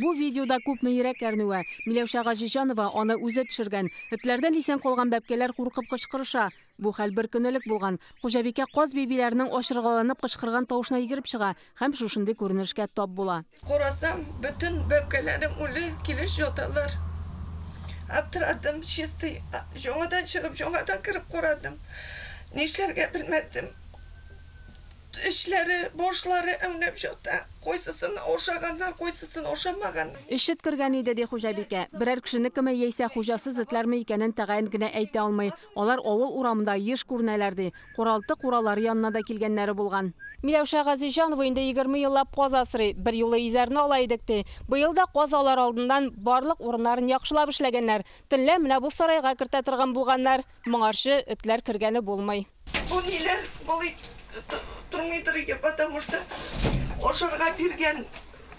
Бу видеода күпме йөрәк әрнүе. Миләүшә Газизҗанова аны үзе төшергән. Этләрдән исән калган бәбкәләр куркып кычкырыша. Бу хәл бер көн элек булган. Хуҗабикә каз бибиләренең ачыргаланып кычкырган тавышына йөгереп чыга һәм шушындый күренешкә тап була. Карасам, бөтен бәбкәләрем үле килеш яталар. Аптырадым, чистый, яңадан чыгып, яңадан кереп карадым. Нишләргә белмәдем. Эчләре, башлары әүнәп ята. Кайсысын ашаганнар, кайсысын ашамаган. Өч эт кергән иде, ди хуҗабикә. Берәр кешенекеме яисә хуҗасыз этләрме икәнен тәгаен генә әйтә алмый. Алар авыл урамында еш күренәләр, ди. Каралты-куралары янына да килгәннәре булган. Миләүшә Газизҗанова инде 20 еллап каз асрый. Бер юлы изәрне ала идек, ди. Быел да каз алар алдыннан барлык урыннарын яхшылап эшләгәннәр. Төнлә менә бу сарайга кертә торган булганнар. Моңарчы этләр кергәне булмый. Бу ниләр болай тормыйдыр иде, потому что ашарга биргән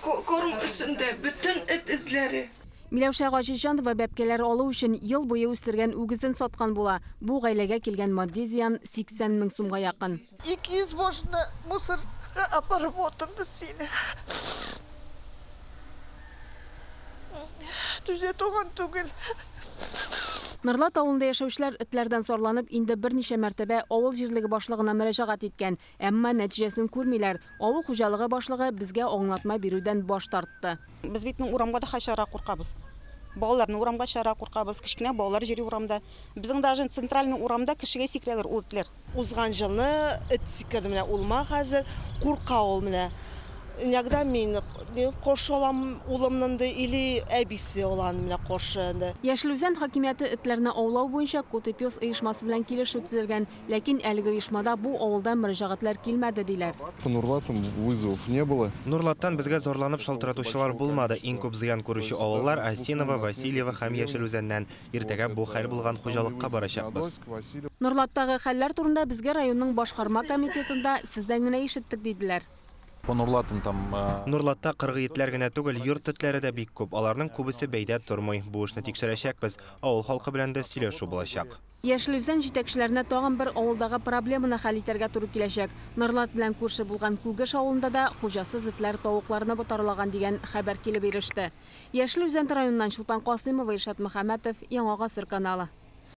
корм өстендә бөтен эт эзләре. Миләүшә Газизҗанова бәбкәләр алу өчен ел буе үстергән үгезен саткан була. Бу гаиләгә килгән матди зыян 80 мең сумга якын. 200 башны мусорга апарып атынды сине. Түзә торган түгел. Норлат авылында яшәүчеләр этләрдән зарланып инде берничә мәртәбә авыл җирлеге башлыгына мөрәҗәгать иткән. Әмма нәтиҗәсен күрмиләр. Авыл хуҗалыгы башлыгы безгә аңлатма бирүдән баш тартты. Без бит урамга да чыгарга куркабыз. Балаларны урамга чыгарга куркабыз. Кечкенә балалар йөри урамда. Безнең даже центральный урамда кешегә сикерәләр ул этләр. Узган елны эт сикерде менә улыма, хәзер курка ул менә. Иногда мин каршы алам улымны инде, или әбисе ала аны менә каршы инде. Яшел Үзән хакимияте этләрне аулау буенча Кот и пес оешмасы белән килешү төзелгән. Ләкин әлеге оешмада бу авылдан мөрәҗәгатьләр килмәде, диләр. По Нурлатам вызовов не было. Нурлаттан безгә зарланып шалтыратучылар булмады. Иң күп зыян күрүче авыллар Осиново, Васильево һәм Яшел Үзәннән. Иртәгә бу хәл булган хуҗалыкка барачакбыз. Нурлаттагы хәлләр турында безгә районның башкарма комитетында сездән генә ишеттек, диделәр. По Нурлатам там Нурлатта кыргый этләр генә түгел, йорт этләре дә бик күп. Аларның күбесе бәйдә тормый. Бу эшне тикшерәчәкбез. Авыл халкы белән дә сөйләшү булачак. Яшел Үзән җитәкчеләренә тагын бер авылдагы проблеманы хәл итәргә туры киләчәк. Норлат белән күрше булган Күгеш авылында да хуҗасыз этләр тавыкларны ботарлаган дигән хәбәр килеп иреште. Яшел Үзән районыннан Чулпан Касыймова, Илшат Мөхәммәтов, Яңа Гасыр каналы.